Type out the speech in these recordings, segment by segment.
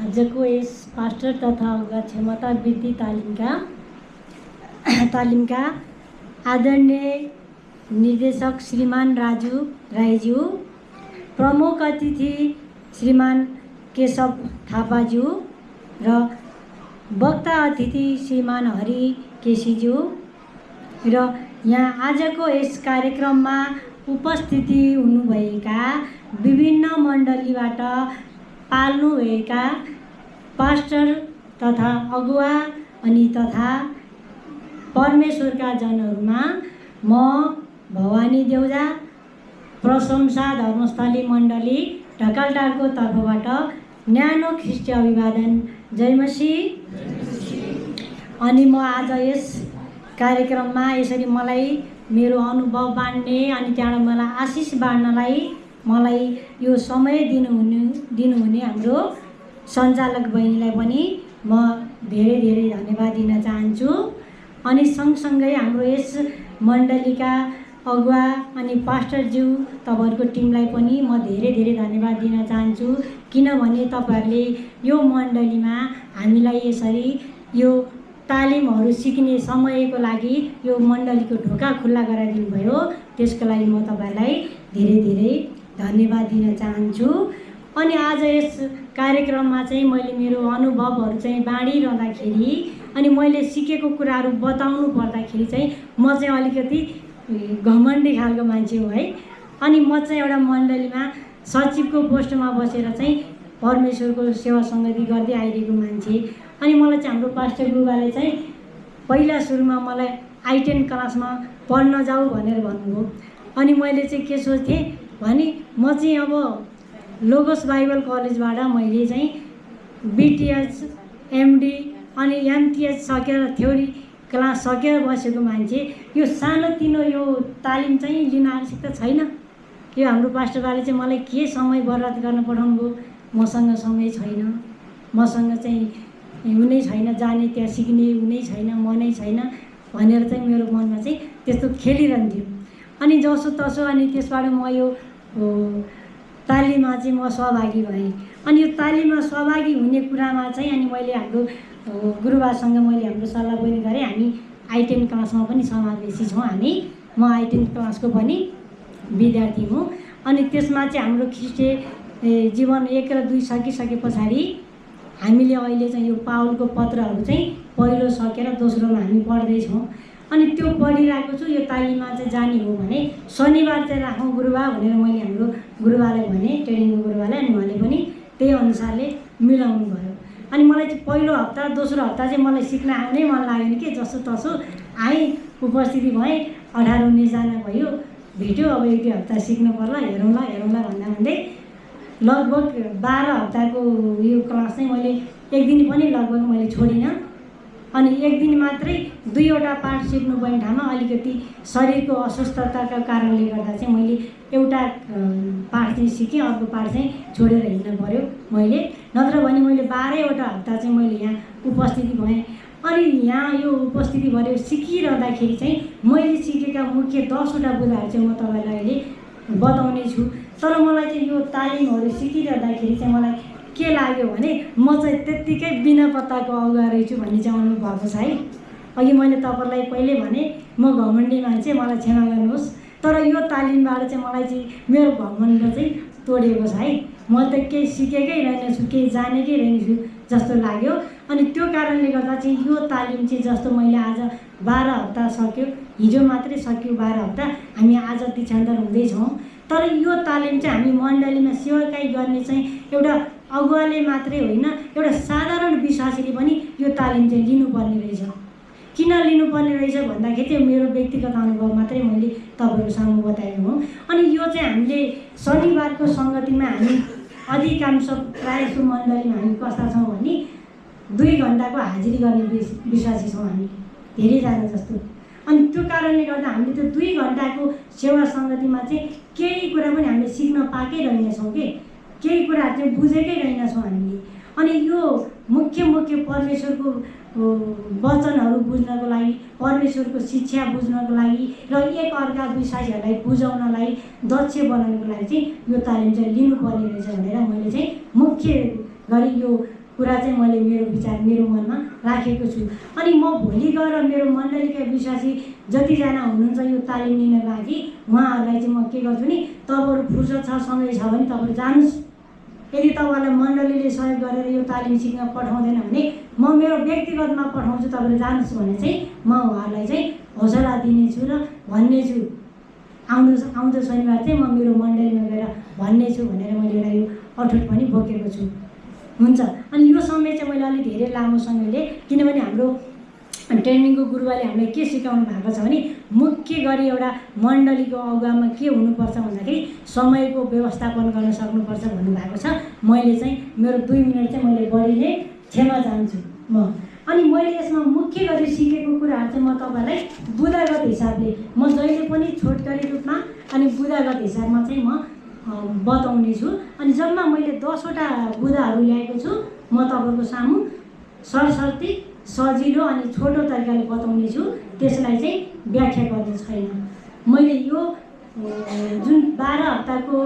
आजको यस पास्टर तथा अगुवा क्षमता वृद्धि तालिमका आदरणीय निर्देशक श्रीमान राजु राईज्यू, प्रमुख अतिथि श्रीमान केशव थापाज्यू र वक्ता अतिथि श्रीमान हरि केसीज्यू र यहाँ आजको यस कार्यक्रममा उपस्थिति हुनुभएका विभिन्न मण्डलीबाट पाल्नुभएका पास्टर तथा अगुवा अनि तथा परमेश्वरका जनहरूमा म भवानी देउजा प्रशंसा धर्मस्थली मण्डली ढकालटारको तर्फबाट न्यानो ख्रिस्टी अभिवादन। जय मसीह। अनि म आज यस कार्यक्रममा यसरी मलाई मेरो अनुभव बाँड्ने अनि त्यहाँबाट मलाई आशिष बाँड्नलाई मलाई यो समय दिनुहुने हाम्रो सञ्चालक बहिनीलाई पनि म धेरै धेरै धन्यवाद दिन चाहन्छु। अनि सँगसँगै हाम्रो यस मण्डलीका अगुवा अनि पास्टरज्यू तपाईँहरूको टिमलाई पनि म धेरै धेरै धन्यवाद दिन चाहन्छु, किनभने तपाईँहरूले यो मण्डलीमा हामीलाई यसरी यो तालिमहरू सिक्ने समयको लागि यो मण्डलीको ढोका खुल्ला गराइदिनु भयो। त्यसको लागि म तपाईँहरूलाई धेरै धेरै धन्यवाद दिन चाहन्छु। अनि आज यस कार्यक्रममा चाहिँ मैले मेरो अनुभवहरू चाहिँ बाँडिरहँदाखेरि अनि मैले सिकेको कुराहरू बताउनु पर्दाखेरि चाहिँ म चाहिँ अलिकति घमण्डी खालको मान्छे हो है। अनि म चाहिँ एउटा मण्डलीमा सचिवको पोस्टमा बसेर चाहिँ परमेश्वरको सेवा सङ्गति गर्दै आइरहेको मान्छे। अनि मलाई चाहिँ हाम्रो पास्टर गुरुबाले चाहिँ पहिला सुरुमा मलाई I10 क्लासमा पढ्न जाऊ भनेर भन्नुभयो। अनि मैले चाहिँ के सोच्थेँ भने म चाहिँ अब लोगोस बाइबल कलेजबाट मैले चाहिँ BTH MD अनि MTH सकेर थ्योरी क्लास सकेर बसेको मान्छे, यो सानोतिनो यो तालिम चाहिँ लिन आवश्यकता छैन। यो हाम्रो पास्टरबाले चाहिँ मलाई के समय बर्बाद गर्न पठाउनु भयो, मसँग समय छैन, मसँग चाहिँ हुनै छैन, जाने त्यहाँ सिक्ने हुनै छैन, मनै छैन भनेर चाहिँ मेरो मनमा चाहिँ त्यस्तो खेलिरहन्थ्यो। अनि जसो तसो अनि त्यसबाट म यो तालिममा चाहिँ म सहभागी भएँ। अनि यो तालिममा सहभागी हुने कुरामा चाहिँ अनि मैले हाम्रो गुरुबासँग मैले हाम्रो सल्लाह पनि गरेँ। हामी I10 क्लासमा पनि समावेशी छौँ, म I10 क्लासको पनि विद्यार्थी हुँ। अनि त्यसमा चाहिँ हाम्रो ख्रिस्टे जीवन 1 र 2 सकिसके पछाडि हामीले अहिले चाहिँ यो पावलको पत्रहरू चाहिँ पहिलो सकेर दोस्रोमा हामी पढ्दैछौँ। अनि त्यो पढिरहेको छु। यो तालिममा चाहिँ जाने हो भने शनिबार चाहिँ राखौँ गुरुबा भनेर मैले हाम्रो गुरुबालाई भने, ट्रेनिङको गुरुबालाई। अनि उहाँले पनि त्यही अनुसारले मिलाउनु भयो। अनि मलाई चाहिँ पहिलो हप्ता दोस्रो हप्ता चाहिँ मलाई सिक्न आउनै मन लागेन कि जसो तसो आएँ, उपस्थिति भएँ, 18-19 जना भयो, भेट्यो। अब 1 हप्ता सिक्नु पर्ला, हेरौँला भन्दै लगभग 12 हप्ताको यो क्लास चाहिँ मैले एक दिन पनि लगभग मैले छोडिनँ। अनि एक दिन मात्रै 2वटा पाठ सिक्नुपर्ने ठाउँमा अलिकति शरीरको अस्वस्थताका कारणले गर्दा चाहिँ मैले एउटा पाठ चाहिँ सिकेँ, अर्को पाठ चाहिँ छोडेर हिँड्न पर्यो मैले। नत्र भने मैले 12वटा हप्ता चाहिँ मैले यहाँ उपस्थिति भएँ। अनि यहाँ यो उपस्थिति भएर सिकिरहँदाखेरि चाहिँ मैले सिकेका मुख्य 10वटा कुराहरू चाहिँ म तपाईँलाई अहिले बताउने छु। तर मलाई चाहिँ यो तालिमहरू सिकिरहँदाखेरि चाहिँ मलाई के लाग्यो भने म चाहिँ त्यत्तिकै बिना पत्ताको अगुवा रहेछु भन्ने चाहिँ अनुभव भएको छ है। अघि मैले तपाईँलाई पहिले भने म घमण्डी मान्छे, मलाई क्षमा गर्नुहोस्। तर यो तालिमबाट चाहिँ मलाई चाहिँ मेरो घमण्ड चाहिँ तोडिएको छ है। म त केही सिकेकै रहेनछु, केही जानेकै रहेनछु जस्तो लाग्यो। अनि त्यो कारणले गर्दा चाहिँ यो तालिम चाहिँ जस्तो मैले आज 12 हप्ता सक्यो, हिजो मात्रै सक्यो 12 हप्ता, हामी आज दीक्षान्तर हुँदैछौँ। तर यो तालिम चाहिँ हामी मण्डलीमा सेवाकाई गर्ने चाहिँ एउटा अगुवाले मात्रै होइन, एउटा साधारण विश्वासीले पनि यो तालिम चाहिँ लिनुपर्ने रहेछ। किन लिनुपर्ने रहेछ भन्दाखेरि चाहिँ मेरो व्यक्तिगत अनुभव मात्रै मैले तपाईँहरूको सामु बताएको हुँ। अनि यो चाहिँ हामीले शनिबारको सङ्गतिमा हामी अधिकांश प्रायः मण्डलीमा हामी कस्ता छौँ भने 2 घन्टाको हाजिरी गर्ने विश्वासी छौँ हामी, धेरैजना जस्तो। अनि त्यो कारणले गर्दा हामीले त्यो 2 घन्टाको सेवा सङ्गतिमा चाहिँ केही कुरा पनि हामीले सिक्न पाएकै रहेनछौँ कि केही कुराहरू चाहिँ बुझेकै रहेनछौँ हामीले। अनि यो मुख्य परमेश्वरको वचनहरू बुझ्नको लागि, परमेश्वरको शिक्षा बुझ्नको लागि र एक अर्का विश्वासीहरूलाई बुझाउनलाई, दक्ष बनाउनको लागि चाहिँ यो तालिम चाहिँ लिनुपर्ने रहेछ भनेर मैले चाहिँ मुख्य गरी यो कुरा चाहिँ मैले मेरो विचार मेरो मनमा राखेको छु। अनि म भोलि गएर मेरो मण्डलीका विश्वासी जतिजना हुनुहुन्छ यो तालिम लिनको लागि उहाँहरूलाई चाहिँ म के गर्छु नि, तपाईँहरू फुर्सद छ समय छ भने तपाईँहरू जानुहोस्। यदि तपाईँलाई मण्डलीले सहयोग गरेर यो तालिम सिक्न पठाउँदैन भने म मेरो व्यक्तिगतमा पठाउँछु, तपाईँहरू जानुहोस् भने चाहिँ म उहाँहरूलाई चाहिँ हौसला दिनेछु र भन्नेछु आउँदो शनिबार चाहिँ म मेरो मण्डलीमा गएर भन्नेछु भनेर मैले एउटा यो अठोट पनि बोकेको छु। हुन्छ। अनि यो समय चाहिँ मैले अलिक धेरै लामो समय लिएँ, किनभने हाम्रो ट्रेनिङको गुरुबाले हामीलाई के सिकाउनु भएको छ भने मुख्य गरी एउटा मण्डलीको अगुवामा के हुनुपर्छ भन्दाखेरि समयको व्यवस्थापन गर्न सक्नुपर्छ भन्नुभएको छ। मैले चाहिँ मेरो 2 मिनट चाहिँ मैले बढीले क्षमा चाहन्छु म। अनि मैले यसमा मुख्य गरी सिकेको कुराहरू चाहिँ म तपाईँलाई बुदागत हिसाबले म जहिले पनि छोटकरी रूपमा अनि बुदागत हिसाबमा चाहिँ म बताउने छु। अनि जम्मा मैले 10वटा बुदाहरू ल्याएको छु। म तपाईँको सामु सरसर्ती सजिलो अनि छोटो तरिकाले बताउने छु, त्यसलाई चाहिँ व्याख्या गर्ने छैन। मैले यो जुन 12 हप्ताको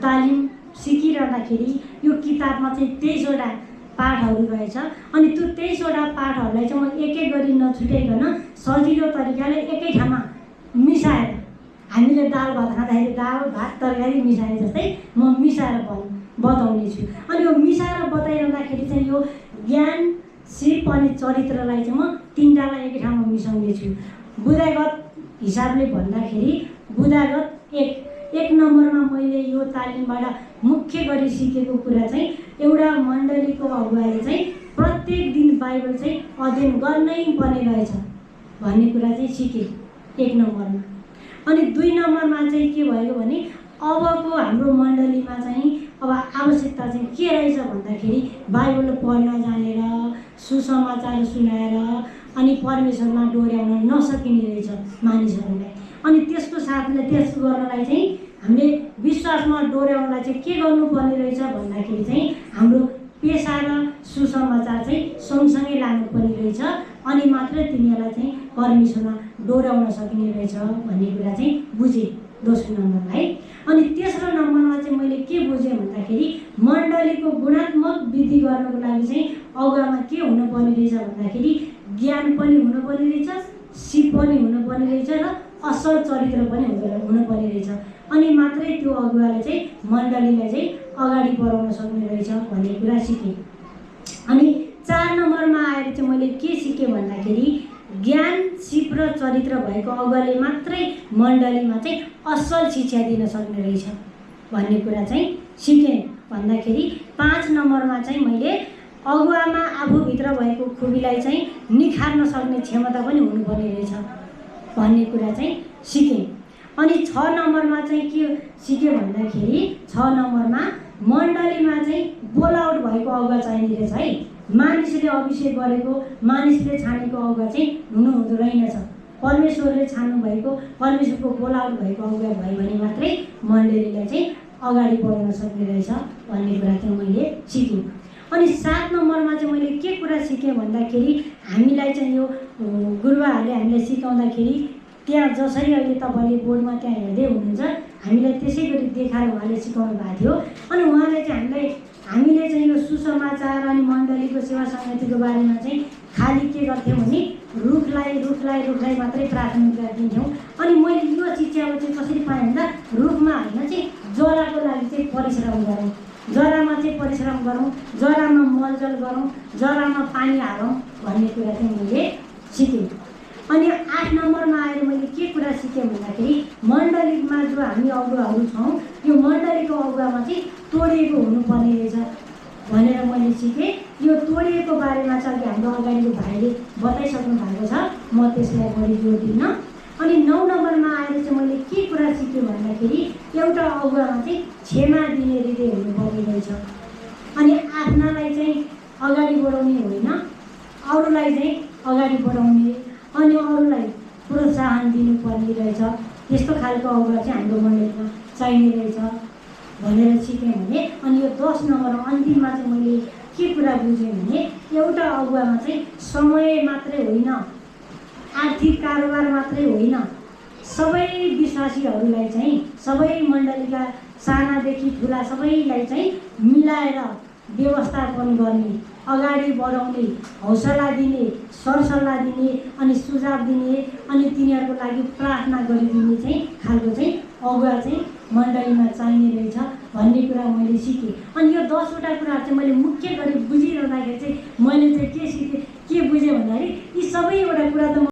तालिम सिकिरहँदाखेरि यो किताबमा चाहिँ 23वटा पाठहरू रहेछ। अनि त्यो 23वटा पाठहरूलाई चाहिँ म एक एक गरी नछुटाइकन सजिलो तरिकाले एकै ठाउँमा मिसाएर, हामीले दाल भात खाँदाखेरि दाल भात तरकारी मिसाए जस्तै म मिसाएर बताउने छु। अनि यो मिसाएर बताइरहँदाखेरि चाहिँ यो ज्ञान, सिप अनि चरित्रलाई चाहिँ म 3टालाई एकै ठाउँमा मिसाउने छु। बुदागत हिसाबले भन्दाखेरि बुदागत 1 नम्बरमा मैले यो तालिमबाट मुख्य गरी सिकेको कुरा चाहिँ एउटा मण्डलीको अगुवाले चाहिँ प्रत्येक दिन बाइबल चाहिँ अध्ययन गर्नै पर्ने रहेछ भन्ने कुरा चाहिँ सिकेँ 1 नम्बरमा। अनि 2 नम्बरमा चाहिँ के भयो भने अबको हाम्रो मण्डलीमा चाहिँ अब आवश्यकता चाहिँ के रहेछ भन्दाखेरि बाइबल पढ्न जानेर सुसमाचार सुनाएर अनि परमेश्वरमा डोर्याउन नसकिने रहेछ मानिसहरूलाई। अनि त्यसको साथले त्यसो गर्नलाई चाहिँ हामीले विश्वासमा डोर्याउनलाई चाहिँ के गर्नुपर्ने रहेछ भन्दाखेरि चाहिँ हाम्रो पेसा र सुसमाचार चाहिँ सँगसँगै लानुपर्ने रहेछ। अनि मात्रै तिनीहरूलाई चाहिँ परमेश्वरमा डोर्याउन सकिने रहेछ भन्ने कुरा चाहिँ बुझेँ 2 नम्बरमा है। अनि तेस्रो नम्बरमा चाहिँ मैले के बुझेँ भन्दाखेरि मण्डलीको गुणात्मक वृद्धि गर्नको लागि चाहिँ अगुवामा के हुनुपर्ने रहेछ भन्दाखेरि ज्ञान पनि हुनुपर्ने रहेछ, सिप पनि हुनुपर्ने रहेछ र असल चरित्र पनि हुनुपर्ने रहेछ। अनि मात्रै त्यो अगुवाले चाहिँ मण्डलीलाई चाहिँ अगाडि बढाउन सक्ने रहेछ भन्ने कुरा सिकेँ। अनि 4 नम्बरमा आएर चाहिँ मैले के सिकेँ भन्दाखेरि ज्ञान, सिप र चरित्र भएको अगुवाले मात्रै मण्डलीमा चाहिँ असल शिक्षा दिन सक्ने रहेछ भन्ने कुरा चाहिँ सिकेँ। भन्दाखेरि 5 नम्बरमा चाहिँ मैले अगुवामा आफूभित्र भएको खुबीलाई चाहिँ निखार्न सक्ने क्षमता पनि हुनुपर्ने रहेछ भन्ने कुरा चाहिँ सिकेँ। अनि 6 नम्बरमा चाहिँ के सिकेँ भन्दाखेरि 6 नम्बरमा मण्डलीमा चाहिँ बोलाउट भएको अगुवा चाहिने रहेछ है। मानिसले अभिषेक गरेको, मानिसले छानेको अगुवा चाहिँ हुनुहुँदो रहेनछ। परमेश्वरले छान्नु भएको, परमेश्वरको बोलाउट भएको अगुवा भयो भने मात्रै मण्डलीलाई चाहिँ अगाडि बढाउन सक्ने रहेछ भन्ने कुरा चाहिँ मैले सिकेँ। अनि 7 नम्बरमा चाहिँ मैले के कुरा सिकेँ भन्दाखेरि हामीलाई चाहिँ यो गुरुबाहरूले हामीलाई सिकाउँदाखेरि त्यहाँ जसरी अहिले तपाईँले बोर्डमा त्यहाँ हेर्दै हुनुहुन्छ हामीलाई त्यसै गरी देखाएर उहाँले सिकाउनु भएको थियो। अनि उहाँले चाहिँ हामीले चाहिँ यो सुसमाचार अनि मण्डलीको सेवा समितिको बारेमा चाहिँ खालि के गर्थ्यौँ भने रुखलाई मात्रै प्राथमिकता दिन्थ्यौँ। अनि मैले यो शिक्षामा चाहिँ कसरी पाएँ भन्दा रुखमा होइन चाहिँ जराको लागि चाहिँ परिश्रम गरौँ, जरामा चाहिँ परिश्रम गरौँ, जरामा मलजल गरौँ, जरामा पानी हालौँ भन्ने कुरा चाहिँ मैले सिकेँ। अनि 8 नम्बरमा आएर मैले के कुरा सिकेँ भन्दाखेरि मण्डलीमा जो हामी अगुवाहरू छौँ यो मण्डलीको अगुवामा चाहिँ तोडिएको हुनुपर्ने रहेछ भनेर मैले सिकेँ। यो तोडिएको बारेमा चाहिँ हाम्रो अगाडिको भाइले बताइसक्नु भएको छ, म त्यसलाई बढी जोड दिन्न। अनि 9 नम्बरमा आएर चाहिँ मैले के कुरा सिकेँ भन्दाखेरि एउटा अगुवामा चाहिँ क्षमा दिने हृदय हुनुपर्ने रहेछ। अनि आफ्नालाई चाहिँ अगाडि बढाउने होइन, अरूलाई चाहिँ अगाडि बढाउने अनि अरूलाई प्रोत्साहन दिनुपर्ने रहेछ। त्यस्तो खालको अगुवा चाहिँ हाम्रो मण्डलीमा चाहिने रहेछ भनेर सिकेँ भने। अनि यो 10 नम्बरमा अन्तिममा चाहिँ मैले के कुरा बुझेँ भने एउटा अगुवामा चाहिँ समय मात्रै होइन, आर्थिक कारोबार मात्रै होइन, सबै विश्वासीहरूलाई चाहिँ सबै मण्डलीका सानादेखि ठुला सबैलाई चाहिँ मिलाएर व्यवस्थापन गर्ने, अगाडि बढाउने, हौसला दिने, सरसल्लाह दिने अनि सुझाव दिने अनि तिनीहरूको लागि प्रार्थना गरिदिने चाहिँ खालको चाहिँ अगुवा चाहिँ मण्डलीमा चाहिने रहेछ भन्ने कुरा मैले सिकेँ। अनि यो 10वटा कुराहरू चाहिँ मैले मुख्य गरी बुझिरहँदाखेरि चाहिँ मैले चाहिँ के सिकेँ, के बुझेँ भन्दाखेरि यी सबैवटा कुरा त